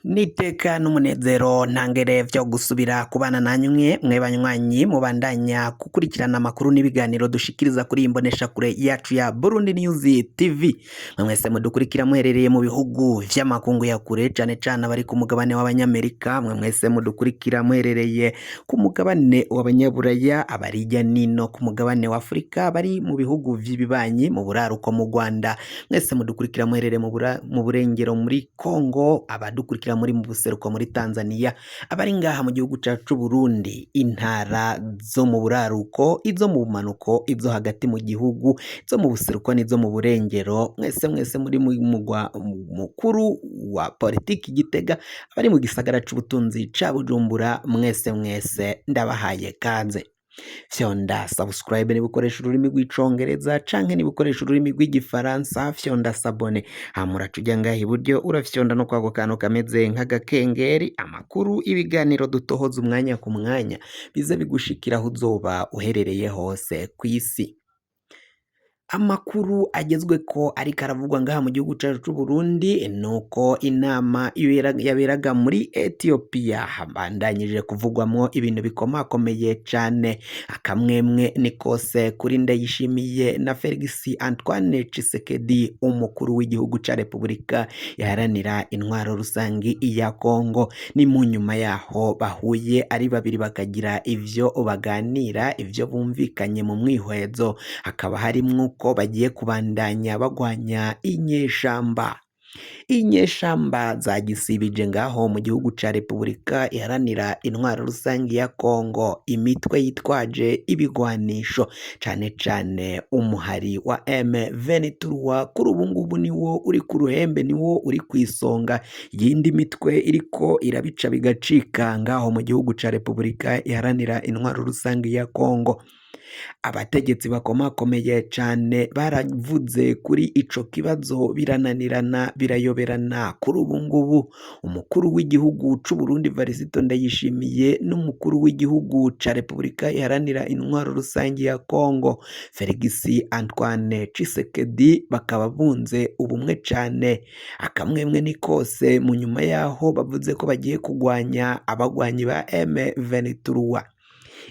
N'iteka n'umunezero ntangere vyo gusubira kubana namwe mwe banywanyi mubandanya gukurikirana amakuru n'ibiganiro dushikiriza kuri iyi mboneshakure yacu ya Burundi News TV. Mwe mwese mudukurikira muherereye mu bihugu vy'amakungu ya kure, cane cane abari ku mugabane w'Abanyamerika, mwe mwese mudukurikira muherereye ku mugabane w'Abanyaburaya, abari hirya nino ku mugabane wa Afurika, bari mu bihugu vy'ibibanyi mu buraruko mu Rwanda, mwese mudukurikira muherereye mu burengero muri Congo, abadukurikira muri mu buseruko muri Tanzania, abari ngaha mu gihugu cacu c'Uburundi, intara zo mu buraruko, izo mu bumanuko, izo hagati mu gihugu, izo mu buseruko n'izo mu burengero, mwese mwese muri mu mugwa mukuru wa politiki Gitega, abari mu gisagara c'ubutunzi ca Bujumbura, mwese mwese ndabahaye kaze. Fyonda subscribe niba ukoresha ururimi rw'icongereza canke niba ukoresha ururimi rw'igifaransa, fyonda s'abonner, hama uraca uja ngaha iburyo urafyonda no kwako kantu kameze nk'agakengeri, amakuru, ibiganiro dutohoza umwanya ku mwanya bize bigushikira aho uzoba uherereye hose kw'isi. Amakuru agezweko ariko aravugwa ngaha mu gihugu cacu c'Uburundi nuko inama yaberaga muri Ethiopia habandanyije kuvugwamwo ibintu bikomakomeye cane. Akamwemwe ni kose kuri Ndayishimiye na Felix Antoine Tshisekedi, umukuru w'igihugu ca Repubulika iharanira intwaro rusangi ya Kongo. Ni mu nyuma yaho bahuye ari babiri bakagira ivyo baganira, ivyo bumvikanye mu mwihwezo, hakaba harimwo ko bagiye kubandanya bagwanya inyeshamba. Inyeshamba zagisibije ngaho mu gihugu ca Repubulika iharanira intwaro rusangi ya Kongo, imitwe yitwaje ibigwanisho cane cane umuhari wa M23 kuri ubu ngubu niwo uri ku ruhembe, niwo uri kw'isonga yindi mitwe iriko irabica bigacika ngaho mu gihugu ca Repubulika iharanira intwaro rusangi ya Kongo. Abategetsi bakomakomeye cane baravuze kuri ico kibazo birananirana birayoberana. Kuri ubu ngubu umukuru w'igihugu c'Uburundi Varisito Ndayishimiye n'umukuru w'igihugu ca Repubulika iharanira intwaro rusangi ya Kongo Felix Antoine Tshisekedi bakaba bunze ubumwe cane. Akamwemwe ni kose mu nyuma yaho bavuze ko bagiye kugwanya abagwanyi ba M23.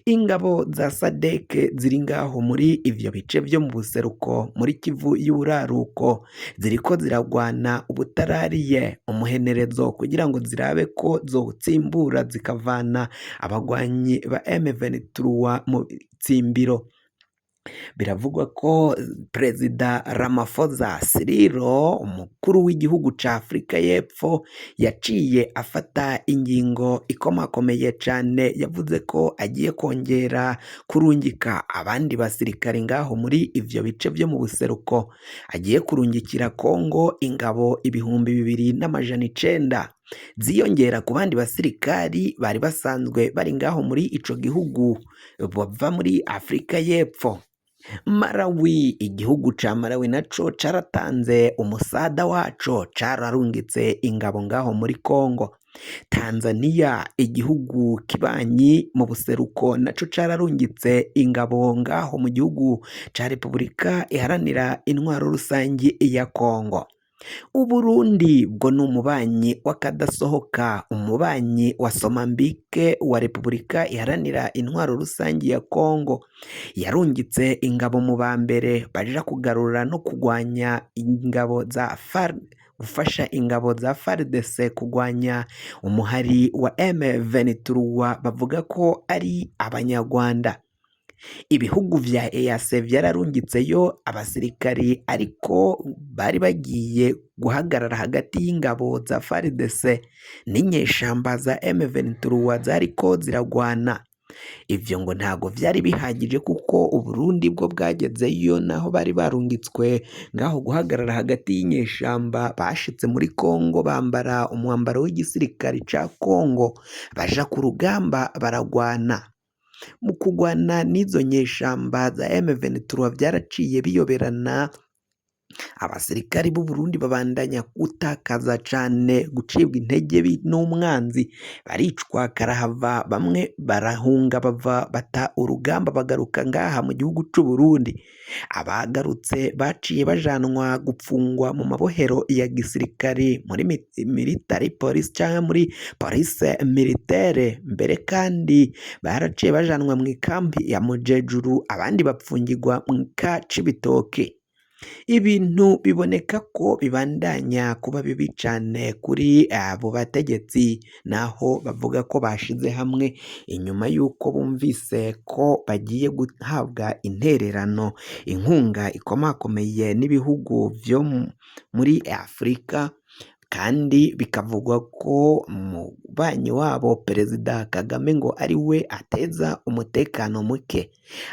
Ingabo za SADC ziri ngaho muri ivyo bice vyo mu buseruko muri Kivu y'uburaruko ziriko ziragwana ubutarariye umuhenerezo kugira ngo zirabe ko zotsimbura zikavana abagwanyi ba M23 mu tsimbiro. Biravugwa ko Perezida Ramaphosa Cyril, umukuru w'igihugu ca Afurika y'Epfo, yaciye afata ingingo ikomakomeye cane, yavuze ko agiye kongera kurungika abandi basirikare ngaho muri ivyo bice vyo mu buseruko, agiye kurungikira Kongo ingabo 2900 ziyongera ku bandi basirikari bari basanzwe bari ngaho muri ico gihugu bava muri Afurika y'Epfo. Malawi, igihugu ca Malawi naco caratanze umusada waco, cararungitse ingabo ngaho muri Kongo. Tanzania, igihugu kibanyi mu buseruko, naco cararungitse ingabo ngaho mu gihugu ca Repubulika iharanira intwaro rusangi ya Kongo. Uburundi bwo ni umubanyi w'akadasohoka, umubanyi wa Somambike wa Repubulika iharanira intwaro rusangi ya Kongo, yarungitse ingabo mu ba mbere baja kugarura no kugwanya ingabo za FARDC, gufasha ingabo za FARDC kugwanya umuhari wa M23 bavuga ko ari abanyarwanda. Ibihugu vya EAC vyararungitseyo abasirikari ariko bari bagiye guhagarara hagati y'ingabo za FARDC n'inyeshamba za M23 zariko ziragwana. Ivyo ngo ntago vyari bihagije kuko Uburundi bwo bwagezeyo naho bari barungitswe ngaho guhagarara hagati y'inyeshamba, bashitse muri Kongo bambara umwambaro w'igisirikare ca Kongo, baja ku rugamba baragwana. Mu kugwana n'izo nyeshamba za M23 vyaraciye biyoberana. Abasirikari b'u Burundi babandanya gutakaza cane, gucibwa intege n'umwanzi, baricwa karahava, bamwe barahunga bava bata urugamba bagaruka ngaha mu gihugu c'u Burundi. Abagarutse baciye bajanwa gupfungwa mu mabohero ya gisirikare muri military police canke muri police militaire, mbere kandi baraciye bajanwa mu ikambi ya Mujejuru, abandi bapfungirwa mu ka Cibitoke. Ibintu biboneka ko bibandanya kuba bibi cane kuri abo bategetsi, naho bavuga ko bashize hamwe inyuma y'uko bumvise ko bagiye guhabwa intererano, inkunga ikomakomeye n'ibihugu vyo muri Afurika, kandi bikavugwa ko umubanyi wabo Perezida Kagame ngo ari we ateza umutekano muke.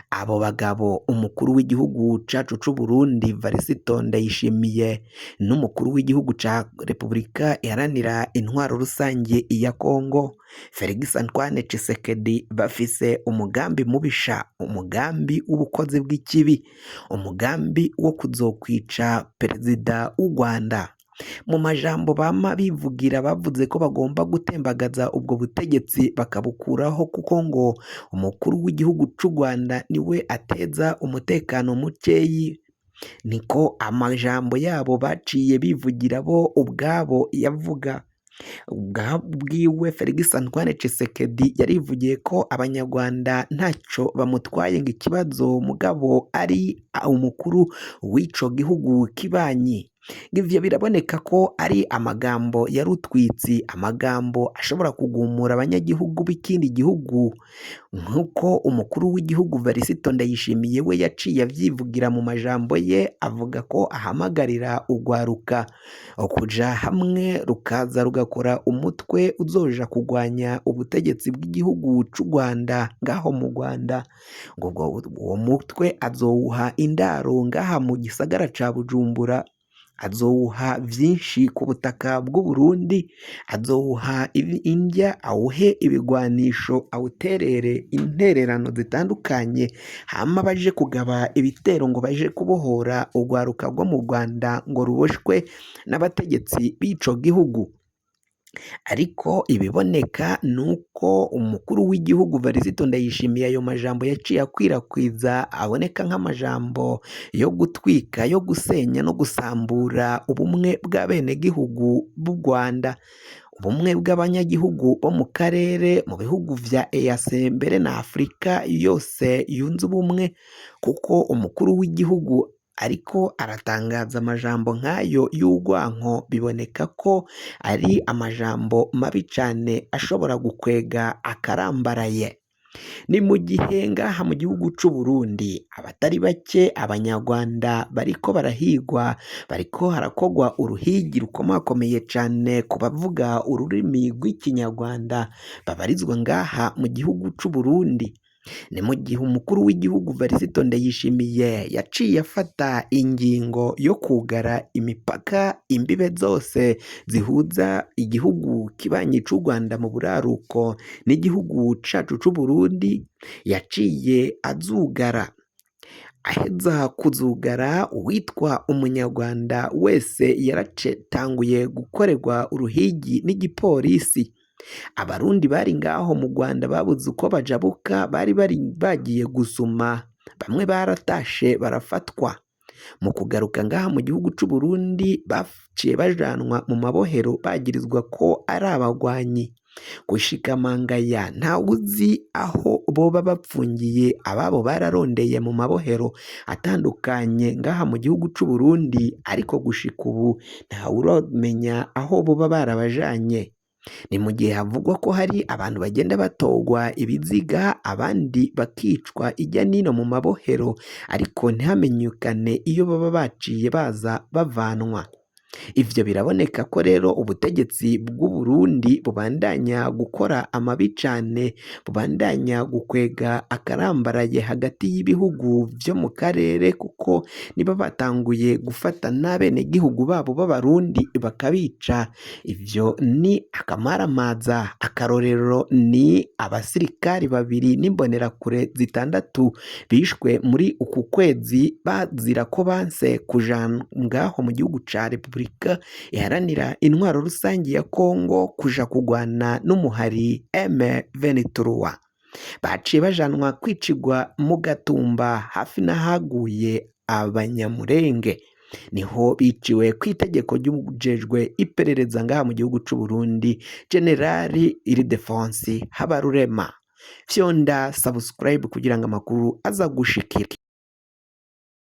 Abo bagabo, umukuru w'igihugu cacu c'u Burundi Varisito Ndayishimiye n'umukuru w'igihugu ca Repubulika Iharanira Intwaro Rusange ya Kongo Felix Antoine Tshisekedi, bafise umugambi mubisha, umugambi w'ubukozi bw'ikibi, umugambi wo kuzokwica perezida w'u Rwanda. Mu majambo bama bivugira bavuze ko bagomba gutembagaza ubwo butegetsi bakabukuraho, kuko ngo umukuru w'igihugu c'u Rwanda niwe ateza umutekano mukeyi. Niko amajambo yabo baciye bivugira bo ubwabo yavuga. Bwiwe Felix Antoine Tshisekedi yarivugiye ko abanyarwanda ntaco bamutwaye ngo ikibazo mugabo ari umukuru w'ico gihugu kibanyi. Ivyo biraboneka ko ari amagambo ya rutwitsi, amagambo ashobora kugumura abanyagihugu b'ikindi gihugu, nk'uko umukuru w'igihugu Varisito Ndayishimiye we yaciye avyivugira mu majambo ye, avuga ko ahamagarira urwaruka kuja hamwe rukaza rugakora umutwe uzoja kugwanya ubutegetsi bw'igihugu c'u Rwanda ngaho mu Rwanda. Ngo uwo mutwe azowuha indaro ngaha mu gisagara ca Bujumbura, azowuha vyinshi ku butaka bw'u Burundi, azowuha indya, awuhe ibigwanisho, awuterere intererano zitandukanye, hama baje kugaba ibitero ngo baje kubohora urwaruka rwo mu Rwanda ngo ruboshwe n'abategetsi b'ico gihugu. Ariko ibiboneka nuko umukuru w'igihugu Varisito Ndayishimiye ayo majambo yaciye akwirakwiza aboneka nk'amajambo yo gutwika, yo gusenya no gusambura ubumwe bw'abenegihugu b'u Rwanda, ubumwe bw'abanyagihugu bo mu karere, mu bihugu vya EAC mbere na Afurika yose yunze ubumwe, kuko umukuru w'igihugu ariko aratangaza amajambo nk'ayo y'urwanko, biboneka ko ari amajambo mabi cane ashobora gukwega akarambaraye. Ni mu gihe ngaha mu gihugu c'u Burundi abatari bake abanyarwanda bariko barahigwa, bariko harakogwa uruhigi rukomakomeye cane ku bavuga ururimi rw'ikinyarwanda babarizwa ngaha mu gihugu c'u Burundi. Ni mu gihe umukuru w'igihugu Varisito Ndayishimiye yaciye afata ingingo yo kugara imipaka, imbibe zose zihuza igihugu kibanyi c'u Rwanda mu buraruko n'igihugu cacu c'u Burundi, yaciye azugara. Aheza kuzugara, uwitwa umunyarwanda wese yaratanguye gukorerwa uruhigi n'igipolisi. Abarundi bari ngaho mu Rwanda babuze uko bajabuka, bari bagiye gusuma, bamwe baratashe barafatwa. Mu kugaruka ngaha mu gihugu c'u Burundi baciye bajanwa mu mabohero bagirizwa ko ari abagwanyi. Gushika mangaya ntawuzi aho boba bapfungiye, ababo bararondeye mu mabohero atandukanye ngaha mu gihugu c'u Burundi, ariko gushika ubu ntawuramenya aho boba barabajanye. Ni mu gihe havugwa ko hari abantu bagenda batogwa ibiziga, abandi bakicwa ijya nino mu mabohero, ariko ntihamenyekane iyo baba baciye baza bavanwa. Ivyo biraboneka ko rero ubutegetsi bw'u Burundi bubandanya gukora amabi cane, bubandanya gukwega akarambaraye hagati y'ibihugu vyo mu karere, kuko niba batanguye gufata n'abenegihugu babo b'Abarundi bakabica, ivyo ni akamaramaza. Akarorero ni abasirikari babiri n'imbonerakure zitandatu bishwe muri uku kwezi bazira ko banse kuja ngaho mu gihugu ca Repubulika Iharanira Intwaro Rusangi ya Kongo kuja kugwana n'umuhari M23. Baciye bajanwa kwicigwa mu Gatumba hafi n'ahaguye Abanyamurenge, niho biciwe kw'itegeko ry'uwujejwe iperereza ngaha mu gihugu c'u Burundi, Generali Ildefonsi Habarurema. Fyonda subscribe kugira ngo amakuru aza gushikira.